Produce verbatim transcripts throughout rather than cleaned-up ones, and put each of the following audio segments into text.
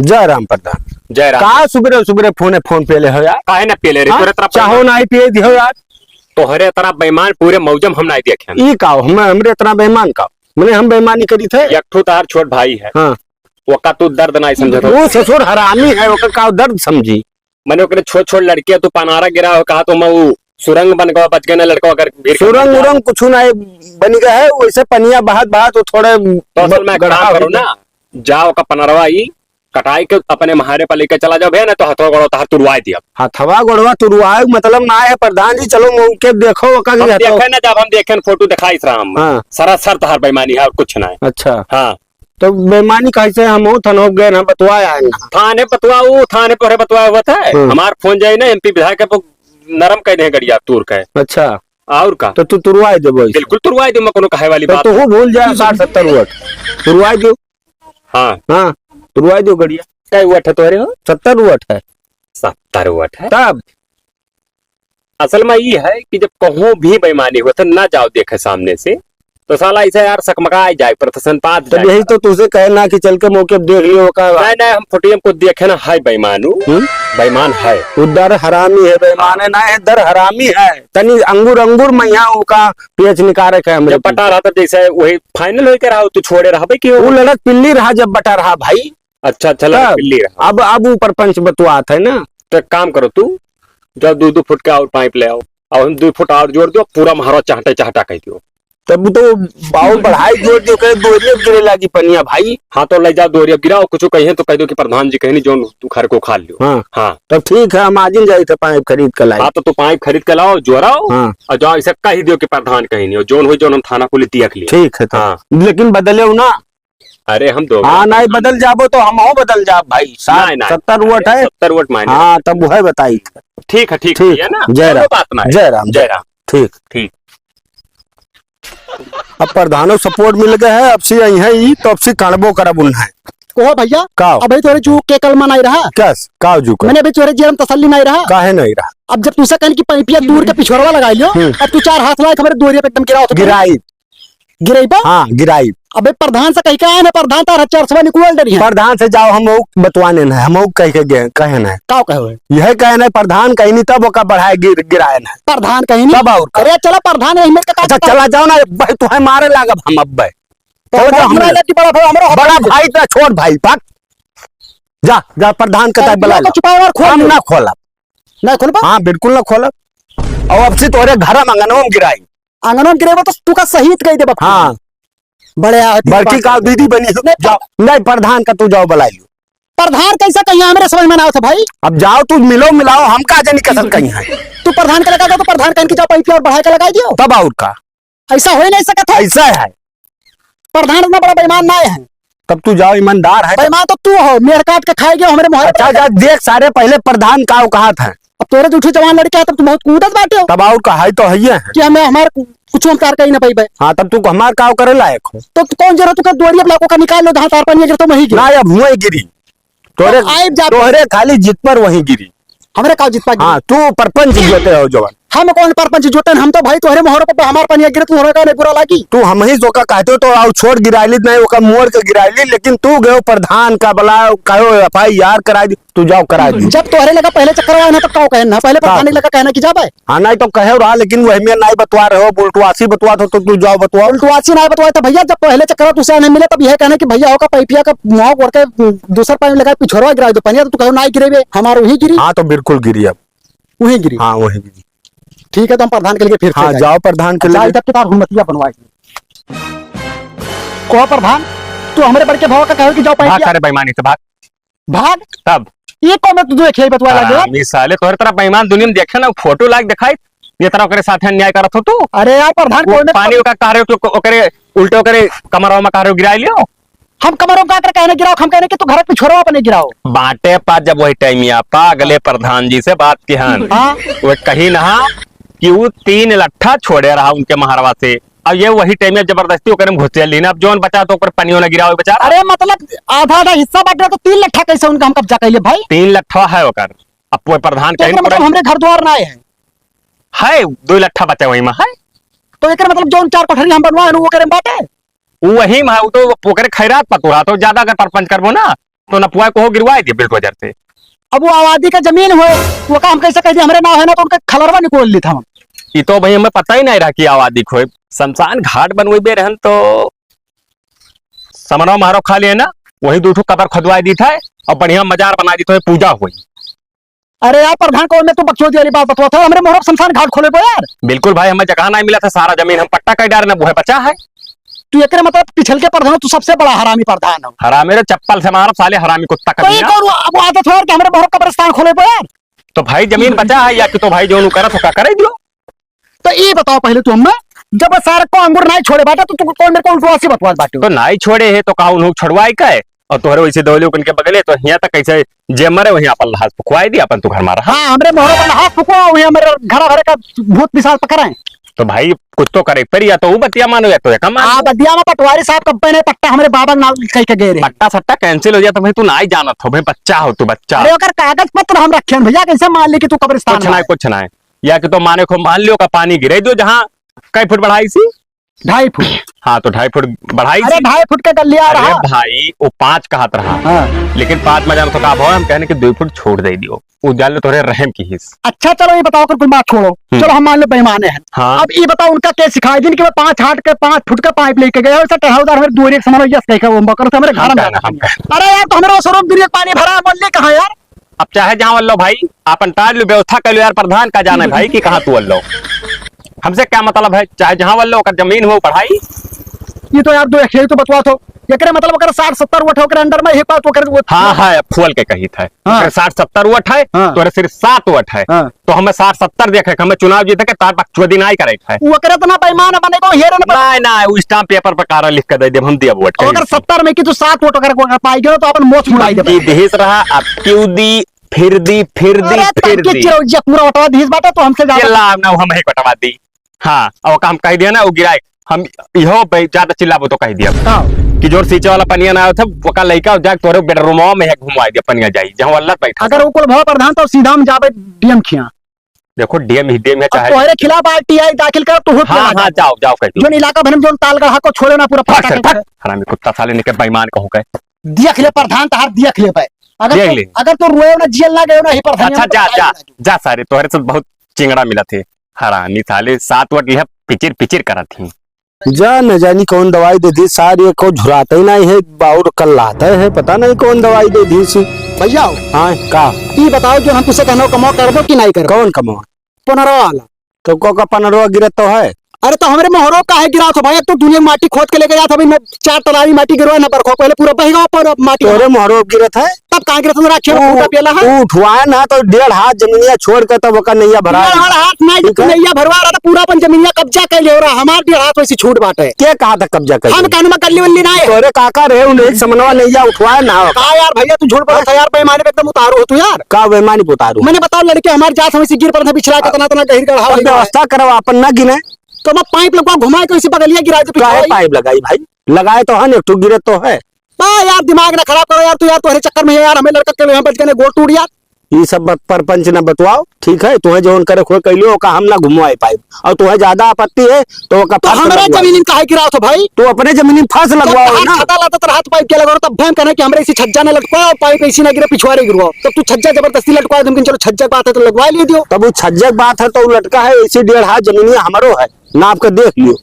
जय राम प्रधान। जय राम। का सुबेरे सुबेरे फोन, फोन पेले हो यार? काहे ना पेले रे? हाँ? तोरे तरफ चाहो बेईमान। ना ही पिए दियो यार। तोहरे तरफ बेईमान पूरे मौजम हम ना देखे। ई का हो? हम, हमरे इतना बेईमान का? मने हम बेईमानी करी थे? एक ठो तार छोट भाई है। हाँ। ओका तू दर्द ना समझत हो। वो ससुर हरामी है, ओका का दर्द समझी? मने ओकरे छोट छोट लड़के तू पनारा गिरा हो, कहा तो मैं वो सुरंग बन गवा, बच गए ना लड़का, अगर गिर के सुरंग मर गया। उरंग कुछ ना बनी गए है, वैसे पनिया बहात बहात वो थोड़े तो असल में एक गढ़ा काम हो करो गया। ना, जाओ का पनरवा ई कटाई के अपने महारे पर लेके चला जाओ भैया, ना तो हथवा गोड़वा तहार तुड़वाई दिया। हथवा गोड़वा तुड़वाए मतलब ना है प्रधान जी, चलो मौके देखो ओका हम के हथवा। देखे ना, जब हम देखे फोटो दिखाई राम, हाँ। सरासर तहार बेईमानी है और कुछ ना है। अच्छा। हाँ। तो बेईमानी कैसे हम हो थाने गए ना बतवाए आए ना। थाने बतवाओ, थाने पर बतवाए हुआ था। हम्म। हमार फोन जाए ना एमपी विधायक के, वो नरम कह दे गड़िया तूर के। अच्छा। और का? तो तू तुरवाई देबो ऐसे? बिल्कुल तुरवाई दे, मैं कोनो कहे वाली तो बात तू नहीं। भूल जाए साठ सत्तर वोट। तुरवाई दो। हाँ। हाँ, तुरवाई दो गड़िया। कै वोट है तोहरे हो? सत्तर वोट है। सत्तर वोट है? तब? असल में ई है कि जब कहूँ भी बेईमानी होत है, ना जाओ देखे सामने से, तो साला ऐसा यार सकमका आ जाए, प्रदर्शन पात तब जाए। यही तो तुझसे कहे ना कि चल के मौके पे देख लियो का। नहीं, नहीं, हम फोटो में कुछ देखे ना, है बेईमान उ। हम्म? बेईमान है। उ दर हरामी है, बेईमान है, ना है, दर हरामी है। तनी अंगूर, अंगूर में यहाँ ओका पेच निकारे के हमरे जब पीछे। पटा रहा था जैसे वही final होई के रहा, तू छोड़े रहा भाई कि उ लड़त पिल्ली रहा जब बटा रहा भाई। अच्छा, अच्छा, लड़त तब पिल्ली रहा। अब, अब ऊपर पंच बतुआत है ना। तो एक काम करो तू, जाओ दो दो फुट के और पाइप ले आओ, और हम दो फुट और जोड़ दो, पूरा महारा चाहटे चाहटा कह दियो। तब तो बाऊ बढ़ाई जोड़ दियो, कहे दोहरी अब गिरे लागी पनिया भाई। हाँ, तो ले जाओ दोहरी अब गिराओ, कुछ कहिए तो कह दो कि प्रधान जी कहनी जोन तू घर को खा लियो। हाँ। हाँ। तब ठीक है, हम आजिन जाई थे पाइप खरीद के लाई। हाँ, तो तू पाइप खरीद के लाओ, जोड़ाओ, हाँ। और जाओ ऐसे कह दियो कि प्रधान कहनी, और जोन हो जोन हम थाना पुलिस दिया के लिए। ठीक है, तब। हाँ। लेकिन बदले हो ना। अरे हम दो हाँ, नहीं बदल जाबो तो हमहू बदल जाब भाई। साठ, नहीं, नहीं, सत्तर वोट अरे है। सत्तर वोट मायने हाँ, रखता है। तब वह बताई। ठीक है, ठीक है, ठीक। ये ना, जय कोनो राम। बात ना है। जय राम, जय जय राम। राम। ठीक। ठीक। अब प्रधानो support मिल गए है, अब से यही है ई, तो अब से काढ़बो करब उन्हें। कहो भैया, का? अबे तोरे जू के कलमा नहीं रहा। कस? का जू का? मैंने अभी तोरे जेरम तसल्ली नहीं रहा। काहे नहीं रहा? अब जब तू से कहन कि पाइपिया दूर के पिछोरवा लगाई लियो, हम्म। अब तू चार हाथ लाए के हमरे दोहरिया पे एकदम गिराओ तो गिराई। गिरइबा? हाँ, गिराई। अबे प्रधान से कहि के आए ना, प्रधान तार चरसवा निकुल डरी है। प्रधान से जाओ, हम ऊ बतवाने न है, हम ऊ कहि के गए, कहे न है। का कहे हुए? यह कहे न है, प्रधान कहीं नहीं, तब ओका बढ़ाए गिर-, गिराए न है। प्रधान कहीं नहीं? तब और का? अरे चला प्रधान यही में का अच्छा, का चला जाओ ना, भाई, तुहे मारे लागब हम अब भाई। तो चला जाओ, हम हमरा लग कि बड़ा भाई, हमरा बड़ा भाई तो छोट भाई, भाग। जा, जा, प्रधान का अरे ताई बुला तो लो। छुपाए और खोल हम दो। ना खोलब। ना खोलबा? हाँ, बिल्कुल ना खोलब। और अब से तोरे घर में अंगनवा में गिराई। आंगनवा में गिरेबो तो तू का शहीद कह देबा। हाँ। बड़े आदमी बड़की बात का दीदी बनी हो, नहीं, जाओ, नहीं, प्रधान का तू जाओ बुलाई लो। प्रधान कैसा कहीं हमरे समझ में ना आवत है भाई। अब जाओ तू मिलो मिलाओ, हम का जानी कसर कहीं है। तू प्रधान का लगा दो तो प्रधान कहीं की जाओ पाइप और बढ़ा के लगाई दियो। तब और का? ऐसा हो ही नहीं सकत है। ऐसा है। प्रधान इतना बड़ा बेईमान ना है। तब तू जाओ, ईमानदार है। बेईमान तो तू हो, मेड़ काट के खाए गयो हमरे मोहर अच्छा, पे। जा देख सारे, पहले प्रधान का औकात है। अब तोरे जूठे जवान लड़के हैं, तब तू बहुत कूदत बाटे हो। तब और का है तो है ये है। कि हमें हमार कु-, कुछ हम कार कहीं ना पाइबे। हाँ, तब तू हमार का करे लायक हो। तो तू कौन जरा तू का दोरिया ब्लॉक का निकाल लो, जहाँ तार पानी गिरता वहीं गिर। ना, अब हुए गिरी। तोरे, तो आइब जा। तोहरे खाली जित पर वहीं गिरी। हमरे का जित पर गिरी? हाँ, तू परपंच जोते हो जवान। हम कौन परपंच जोते हैं? हम तो भाई तोहरे मोहर पर हमार पानी गिरे, तू हमरा का नहीं बुरा लागी? तू हम ही सोका कहते हो तो आओ छोड़ गिराइली नहीं, ओका मोड़ के गिराइली, लेकिन तू गयो प्रधान का बला कहो एफआईआर कराई दी, तू जाओ कराई दी। जब तोहरे लगा पहले चक्कर आया ना तो का कहन ना, पहले का? प्रधान लगा कहना कि जा भाई। हाँ, नहीं तो कहे रहा, लेकिन वही में नहीं बतवा रहे हो, उल्टवासी बतवा दो, तो तू जाओ बतवाओ। उल्टवासी नहीं बतवाए तो भैया, जब पहले चक्कर तुझसे नहीं मिले, तब यह कहना कि भैया होगा पाइपिया का मुँह ओढ़ के दूसर पाइप लगा पिछोरवा गिरा दो पनिया, तो तू कहो नहीं गिरेबे, हमार वहीं गिरी। हाँ, तो बिल्कुल गिरी अब। वहीं गिरी। हाँ, वहीं गिरी। ठीक है, तो हम प्रधान के लिए फिर से हाँ, जाए। जाओ प्रधान के अब जाओ, लिए। इधर तो तार हुमतिया बनवाए। कहो प्रधान, तू हमरे बड़के भाव का कहो कि जाओ भाग पाइपिया। सारे बेईमानी से भाग। भाग। तब? ये कौन है तू देखे बतवा लगे? हरामी साले, तोहरे तरह बेईमान दुनिया में देखे ना, फोटो लाग दिखाई, ये तरह ओकरे साथ अन्याय करत हो तू। अरे यार प्रधान, वो कौन है? पानी ओका कह रहे हो कि ओकरे उल्टे ओकरे कमरवा में कह रहे हो गिराई लियो। हम कमरवा में का करे कहने गिराओ, हम कहने कि तू घर के पिछोरवा अपने गिराओ। बाटे पा जब वही टाइम या पा अगले प्रधान जी से बात किहन। हाँ। वो कही ना कि वो तीन लट्ठा छोड़े रहा उनके महरवा से। अब ये वही टाइम में जबरदस्ती ओकरे में घुसेड़ लीन। अब जौन बचा तो ओकर पनियो ना गिरावे बेचारा। अरे मतलब आधा आधा हिस्सा बांट रहा तो तीन लट्ठा कैसे उनका हम कब्जा कर लिए भाई? तीन लट्ठा है ओकर। अब कोई प्रधान तो कहीं एकर मतलब पड़े। हमरे घर द्वार ना है। है, दो लट्ठा बचा वही में है। तो एकर मतलब जौन चार कोठरी हम बनवाए हैं, वो करे में बाटे? वो वही में है, वो तो ओकरे खैरात पतुहा, तो ज्यादा अगर परपंच करबो ना, तो नपवाए को हो गिरवाए दिया बुलडोजर से। अब वो आबादी का जमीन होए, वो का हम कैसे कह दिया, हमरे नाव है ना, तो उनका खलरवा निकोल ली था हम। ई तो भाई हमें पता ही नहीं रहा कि आबादी खोए, शमशान घाट बनवेबे रहन तो समनवा मारो खा लिए ना, वही दू ठो कबर खोदवाए दी था और बढ़िया मजार बना दी तो पूजा हुई। अरे यार प्रधान, कौन में तू बकचोदी वाली बात बतवा था, हमरे मोहरब शमशान घाट खोले बो यार। बिल्कुल भाई, हमें जगह नहीं मिला था, सारा जमीन हम पट्टा कर डारे ना, वो है बचा है। तू एकरे मतलब पिछल के प्रधान हो, तू सबसे बड़ा हरामी प्रधान हो। हरामी रे, चप्पल से मारब साले, हरामी कुत्ता तो ये कमीना। कौन हुआ? अब आदत हो यार कि हमरे मोहरब कब्रिस्तान खोले बो यार। तो भाई जमीन बचा है या कि तो भाई जो करत हो का करे दियो। तो ये बताओ पहले तू हमें, जब सारे को अंगूर नहीं छोड़े बाटे तो तू कौन मेरे को उल्टवासी बतवाल बाटे? तो नहीं छोड़े है तो कहा उन्होंने छोड़वाए का है? और तोहरे वैसे दौले उनके बगले तो हियां तक कैसे जे मरे वहीं अपन लहास फुकवाए दी, अपन तू घर मारा। हाँ, हमरे मोहरे पर लहास फुकवा, वहीं हमरे घर भरे का भूत पिशाच पकड़े। तो भाई कुछ तो करे पर या तो वो बतिया मानो या तो ये कम मानो। आ बतिया में पटवारी साहब कब पहने पट्टा हमरे बाबा के नाम कह के गए रहे। पट्टा सट्टा cancel हो जाए तो भाई तू ना ही जानत हो भाई, बच्चा हो तू, बच्चा। अरे ओकर कागज पत्र हम रखे हैं भैया, कैसे मान ली कि तू कब्रिस्तान कुछ ना है, कुछ ना है। या कि तो माने को मान लियो का पानी गिरे दो जहाँ कई फुट बढ़ाई सी? ढाई फुट। हाँ, तो ढाई फुट बढ़ाई अरे, सी। ढाई फुट के गलिया अरे रहा। भाई, वो पाँच कहत रहा। हाँ। लेकिन पाँच में जान तो का भाव, हम कहने कि दो फुट छोड़ दे दियो। वो जान लो तोहरे रहम की हिस। अच्छा, चलो ये बताओ, अगर कोई बात छोड़ो। हम्म। चलो, हम मान लो बेईमान है। हाँ। अब ये बताओ, उनका क्या सिखाए दिन कि वो पाँच हाथ के, पाँच फुट का पाइप लेके गए, वैसे टहलदार हमें दूर एक समान यस कह के वो बकर से हमारे हम घर में कहना, जाता हम है। कहना। अरे यार, तो हमारे वो स्वरूप दूर एक पानी भरा है, बोल ले कहाँ यार? अब चाहे जहाँ वल्लो भाई, आपन टार लो, व्यवस्था कर लो यार, प्रधान का जाने भाई कि कहाँ तू वल्लो। हमसे क्या मतलब है, चाहे जहाँ वल्लो ओकर जमीन हो बढ़ाई। ये तो यार दो एक तो बतवा थो, एकरे मतलब ओकर साठ सत्तर वोट है, ओकर under में एक बात ओकर वो हाँ, हाँ, फुअल के कही था। हाँ। ओकर साठ सत्तर वोट है, हाँ। तोरे सिर्फ सात वोट है। हाँ। तो हमें साठ सत्तर देखे, हमें चुनाव जीते के तार बकचोदी नहीं करे है। वो ओकरे इतना बेईमान बने को हेरे न नहीं, नहीं, वो stamp paper पर कारण लिख के दे दे, हम दिया वोट ओकर कहीं से। सत्तर में कि तू सात वोट अगर, अगर पाई गयो तो अपन मोछ मुड़ाई देबे। दी दिहिस रहा, अब क्यों दी, फिर दी, फिर दी, अरे, फिर तब के दी। चिरौजिया पूरा वोटवा दिहिस बाटे, तो हमसे ज्यादा चिल्ला ना, हम ही वोटवा दी। हाँ, अब का हम कह दिया ना, वो गिराए, हम इहो बे-, ज्यादा चिल्लाबो तो कह दिया हाँ। कि जोर सींचे वाला पनिया ना आवे थे, ओका लइका जाके तोरे bedroom में है घुमवा दिया, पनिया जाई, जहाँ वल्लत बैठा अगर था। वो कुल भवा प्रधान तो सीधा हम जाबे D M खिया। देखो, D M ही D M है, अब चाहे तोहरे खिलाफ R T I दाखिल कर, तू हो हाँ, हाँ, जाओ, जाओ, कह दो। जोन इलाका भर में जोन तालगढ़ा को छोड़े ना, पूरा फट पटक से, के फट। हरामी कुत्ता साले ने के बेईमान कहूँ के। दिया खिले प्रधान, तहार दिया खिले पे। अगर देख तो, ले। अगर तो रोए ना, जेल ना गए ना, ही प्रधान अच्छा, यहाँ जा, पर जा, आए ना। जा सारे, तोहरे से बहुत चिंगड़ा मिला थे। हरामी साले, सात वोट लिया, पिचिर, पिचिर करत ही। जा न जानी कौन दवाई दे दी, सार ये को झुराते ही नहीं है, बाउर कल्लाते है, पता नहीं कौन दवाई दे दी सी। भैया हो। हाँ, का? ई बताओ कि हम तुसे कहना कमाओ कर दो कि नहीं कर दो? कौन कमाओ? पनरवा वाला। तो को का पनरवा गिरत तो है? अरे तो हमरे मोहरो काहे गिरात हो भाई? अब तो दुनिया माटी खोद के लेके जात हो भाई, न चार तलावी माटी गिरवा, न बरखो, पहले पूरा बह गवा पर अब माटी तोरे हमार। मोहरो गिरत है? तब काहे गिरत हो? राखियो ऊ, पूरा बेला है। ऊ उठवाए ना तो डेढ़ हाथ जमीनिया छोड़ के तब ओकर नैया भरा डेढ़ दी। हाथ नहीं, ठीक है? नैया भरवा रहा था, पूरा अपन जमीनिया कब्जा कर ले रहा, हमार डेढ़ हाथ वैसे छूट बाटे। के कहा था कब्जा कर हम ले? कहने में गल्ली वल्ली ना है। तोरे काका रहे, उन्हें समनवा नैया उठवाए ना हो। का यार भैया, तू झूठ बोलत है यार, बेईमानी पे एकदम उतारू हो तू यार। का बेईमानी पे उतारू? मैंने बताओ, लड़के हमारे जात हमें से गिर पड़े थे, पिछला कितना, इतना गहिर गढ़ा अब हो गया है। व्यवस्था करो, अपन ना गिने। तो मैं पाइप लगवा घुमाए के इसी बगलिया गिरा दे, काहे पिछवाई। पाइप लगाई भाई? लगाए तो है, एक ठो गिरे तो है। बा यार, दिमाग ना खराब करो यार, तू यार, तोहरे चक्कर में यार, हमें लड़का के यहाँ बच गए, गोड़ टूट यार। ई सब बात परपंच ना बतवाओ, ठीक है? तुम्हें जौन करे खोए कैलियो, ओका हम ना घुमवाए पाइब। और तुम्हें ज्यादा आपत्ति है, तो ओका तो फर्श हमरे लगवा जमीन में काहे गिराओ तो भाई? तो अपने जमीन में फर्श जब लगवाओ तहार ना। छाता लाता तो हाथ पाइप के लगाओ, तब हम कहना कि हमरे इसी छज्जा ना लटकाओ और पाइप इसी ना गिरे, पिछवाड़े गिरवाओ। तब तू छज्जा जबरदस्ती लटका दे, चलो छज्जा की बात है तो लगवा लिए दियो। तब वो छज्जा की बात है तो वो लटका है, इसी डेढ़ हाथ जमीनिया हमरो है। नाप के देख लियो।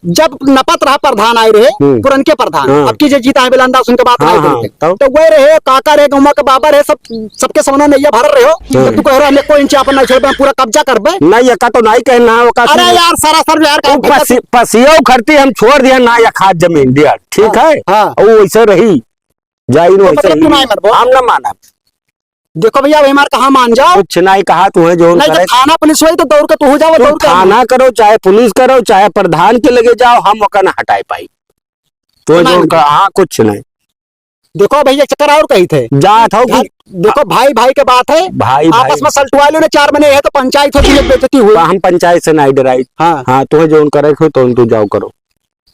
जब नपत रहा प्रधान आए रहे, हम्म। पुरनके प्रधान, हाँ। अब की जे जीता है बेलंदा, उनके बात हाँ, नहीं हाँ, बोलते। तब? तो वह रहे, काका रहे, गौवा के बाबा रहे, सब, सबके सामने नैया भर रहे हो। हम्म। तो तू कह रहे, "हम एको इंच आपन नहीं छोड़बे, हम पूरा कब्जा करबे।" नहीं, एका तो नहीं कहना है, ओका अरे से यार, सरासर यार, वो का पसी-, पसिया उखड़ती हम छोड़ दिया ना, एक हाथ जमीन दिया, ठीक हाँ, है? हाँ। वो वैसे रही, जाई तो वैसे मतलब ही। तू नहीं मानबो? हम ना मानब। देखो भैया, अब हमार कहा मान जाओ। कुछ नहीं कहा, तुम्हें जौन नहीं तो करे। थाना पुलिस होई तो दौड़ के तू हो जाओ, तू दौड़ के हम। थाना करो, चाहे पुलिस करो, चाहे प्रधान के लगे जाओ, हम ओका ना हटाए पाई। तो तो ना जौन हटाए। कहा, हाँ, कुछ नहीं। देखो भैया, एक चक्कर और कही थे। जात हो कि यार, देखो भाई, भाई के बात है। भाई, आपस भाई। में सलटवा लो ना, चार महीने है तो पंचायत होती है, बेइज्जती हुई। हम पंचायत से नहीं डराई। हाँ। हाँ, तुम्हें जौन करे हो, तो तू जाओ करो।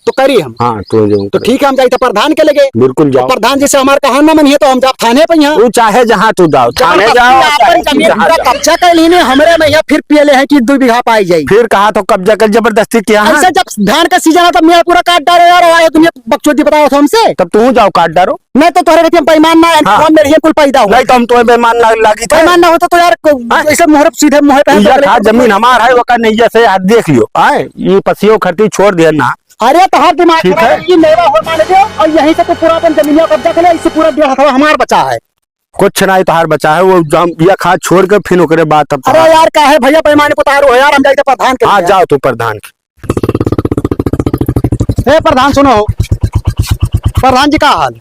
तो करी हम। हाँ, तू जो तो करी। ठीक है, हम जाई तो प्रधान के लगे। बिल्कुल जाओ। तो प्रधान जी से हमार कहा ना मनिहे तो हम जाब थाने पे यहाँ। तू चाहे जहाँ तू जाओ, थाने जबरदस्ती जाओ, आपन चाहे जमीन जहाँ पूरा जाओ। कब्जा कर लीने, हमरे में यहाँ फिर पियले हैं कि दो बीघा पाई जाई। फिर कहा तो कब्जा कर, जबरदस्ती किया है। ऐसे जब धान का सीजन है तब मेरा पूरा काट डारे यार, आए तुम ये बकचोदी बताओ तो हमसे। तब तू जाओ काट डारो। नहीं तो तोहरे बेटी हम बेईमान ना है, हाँ। हम मेरे कुल पैदा हुआ। नहीं तो हम तुम्हें बेईमान ना लागी थे। बेईमान ना होता तो यार को-, हाँ। ऐसे मोहर सीधे मुँह पे हम यह लोग था, जमीन हमार है, ओकर नैया से हाथ देख लियो। आए, ये पसियो खरती छोड़ दिया ना। अरे, तोहार दिमाग ठीक खराब है। है कि मेवा हो मान दे और यहीं से तो पूरा अपन जमीनिया कब्जा कर ले, इससे पूरा डेढ़ हथवा हमार बचा है। कुछ नहीं तोहार बचा है, वो जो हम ये खा छोड़ के फिर ओकरे बाद तब अरे तोहार यार, काहे भैया बेईमानी को उतारो हो यार, हम जाइते प्रधान के हाँ, लगे। जाओ तू प्रधान के। ए प्रधान सुनो, प्रधान जी का हाल?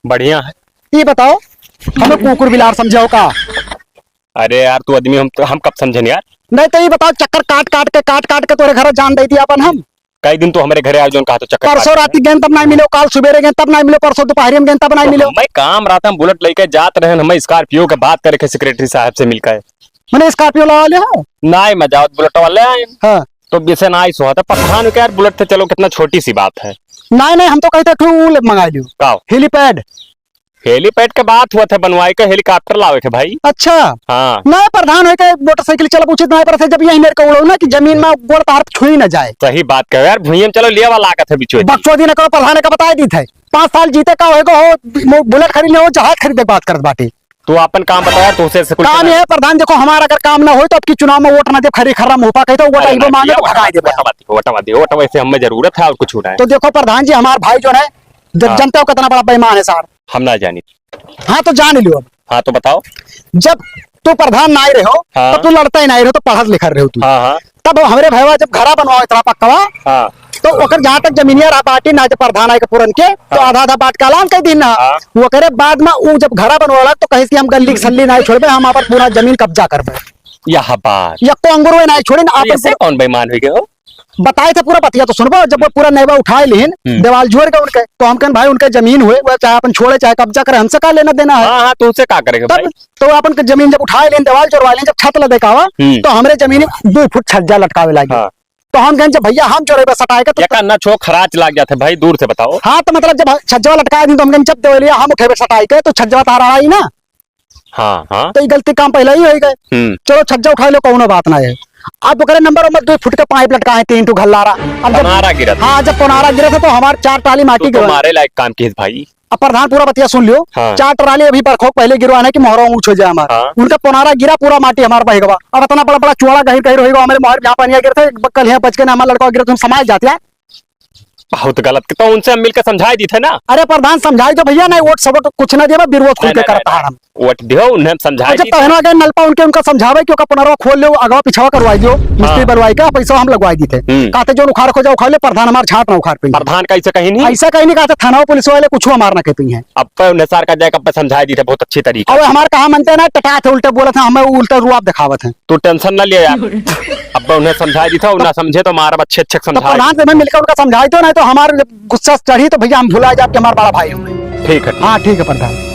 बढ़िया है। ये बताओ, हमें कुकुर बिलार समझे हो का? अरे यार, तू आदमी हम, हम कब समझन यार? नहीं तो ये बताओ, चक्कर काट काट के, काट काट के तोरे घर जान दे दिया अपन हम। कई दिन तो हमारे घरे आओ, जोन कहा तो चक्कर परसों काट रात के। गेंद तब नहीं मिलो, काल सुबेरे गेंद तब नहीं मिलो, परसों दोपहर में गेंद तब नहीं तो मिलो। मैं काम रहता, हम बुलेट लेके जात रहे, हमें स्कॉर्पियो के बात करे के सेक्रेटरी साहब से मिलकर। मैंने स्कॉर्पियो लगा लिया हो? नहीं, मैं जाओ बुलेट वाले आए। हाँ। तो बिसे ना आई सोहा था, प्रधान के यार बुलेट थे, चलो कितना छोटी सी बात है। नहीं, नहीं, हम तो कहते तू ले मंगा लियो। का? हेलीपैड। हेलीपैड के बात हुआ था, बनवाए के हेलीकॉप्टर लावे के भाई। अच्छा। हाँ। नहीं, प्रधान है के मोटरसाइकिल चला पूछे, नहीं पर से जब यही मेरे को उड़ो ना कि जमीन में गोड़ तार छुई ना जाए। सही बात कहो यार, भुइयम चलो लिया वाला लागत है बिचोई। बकचोदी ना करो, प्रधान का बताए दी थे। पाँच साल जीते का होएगा हो, मो-, बुलेट खरीदने हो, जहाज खरीदे के बात करत बाटे। तू अपन काम बता यार, तुमसे ऐसे कुछ काम नहीं। ये है प्रधान, देखो हमारा अगर काम ना हो तो अब की चुनाव में वोट ना दे, खरी खर्रा मुँह पा कहते, वोट अरे अइबो ना मांगे दिया, तो भगाई दे। वोटवा दियो, वोटवा दियो, वोटवा से हमें जरूरत है और कुछ हो रहा है। तो देखो प्रधान जी, हमार भाई जो है, जब हाँ। जनता को कितना बड़ा बेईमान है सार। हम ना जानी। हाँ तो जान लियो अब। हाँ तो बताओ। जब तू प्रधान ना ही रहो, हाँ। तब तू लड़ता ही ना ही रहो, तो पढ़त लिखत रहो तू। हाँ, हाँ। तब हमरे भैया जब घरा बनवाओ इतना पक्कवा, हाँ। तो ओकर जहाँ तक जमीनिया रहा बाटी ना, जब प्रधान आए के पुरन के, तो हाँ। आधा आधा बांट के ऐलान कर दीन ना। हाँ। ओकरे बाद में ऊ जब घरा बनवाला तो कहे कि हम गली सल्ली नहीं छोड़बे, हम अपन पूरा जमीन कब्जा करबे। यह बात। यक्को अंगुर वे नहीं छोड़े ना, तो आपन ऐसे पूरा कौन बेईमान हुई गए हो? बताए थे पूरा बतिया तो सुनबो, जब वो पूरा नेवा उठाए लेहिन, हम्म। देवाल जोड़ के उनके, तो हम कहन भाई उनके जमीन हुए, वो चाहे अपन छोड़े चाहे कब्जा करे, हमसे का लेना देना है? हाँ, हाँ, तो उनसे का करेगा तब भाई? तो अपन के जमीन जब उठाए लेन, देवाल जोड़वा लेन, जब छत ला देखावा, हम्म। तो हमरे जमीन दो फुट छज्जा लटकावे लागे। हाँ। तो हम कहन जब भैया हम जोड़े बस सटाए के तो ये का ना छो खराच लाग जाते भाई, दूर से बताओ। हाँ, तो मतलब जब छज्जा लटकाए दिन तो हम कहन जब देवे लिया हम उठेबे सटाए के तो छज्जा तारा आई ना। हाँ, हाँ। तो ये गलती काम पहले ही हो गए। हम्म। चलो छज्जा उठा लो, कौनो बात ना है। अब ओकरे नंबर नंबर दो फुट के पाइप लटकाए, तीन ठो घल्लारा। अब जब पनारा गिरा था। हाँ, जब पनारा गिरा था तो हमार चार ट्राली माटी तू तो गिरा। मारे लायक काम किहिस भाई। अब प्रधान पूरा बतिया सुन लियो। हाँ। चार ट्राली अभी बरखो पहले गिरवाने की मोहरा ऊंच हो जाए हमार। हाँ। उनका पनारा गिरा, पूरा माटी हमार बह गवा। अब इतना बड़ा बड़ा चौड़ा गहिर गहिर होइगा, हमारे मोहर यहाँ पानी गिरते, कल यहाँ बच के ना हमार लड़का गिरते, हम समाज जाते हैं। बहुत गलत। तो उनसे हम मिलकर समझाए दी थे ना। अरे प्रधान, समझाए दो भैया, नहीं वोट सब कुछ ना देवे, विरोध खुल नहीं, के नहीं, करता नहीं, है हम। वोट दियो, उन्हें समझाए और जब दी थे। तहना गए नलपा उनके, उनका समझावे कि ओका पनरवा खोल ले, अगवा पिछवा करवाई दियो, मिस्त्री हाँ। बनवाई के पैसा हम लगवाई दी थे। हम्म। कहते जो उखाड़ खो जाओ, उखाड़ ले, प्रधान हमार छाट ना उखाड़ पई। प्रधान का ऐसे कहीं नहीं? ऐसा कहीं नहीं कहते, थाना पुलिस वाले कुछ हमार ना कह पई हैं। अब तो उन्हें सर का जाए, अब समझाए दी थे बहुत अच्छी तरीके अब से। हमार कहा मानते हैं ना, टटा थे, उल्टे बोलत हैं, हमें उल्टा रुआब दिखावत हैं। तू tension ना ले यार। अब उन्हें समझाए दी था, वो ना समझे तो हमारा अच्छे अच्छे तो समझाए। प्रधान से मैं मिलकर उनका समझाई दो, नहीं तो हमारे गुस्सा चढ़ी तो भैया हम भुला जाए कि हमारा बड़ा भाई हो। ठीक है। हाँ, ठीक है प्रधान।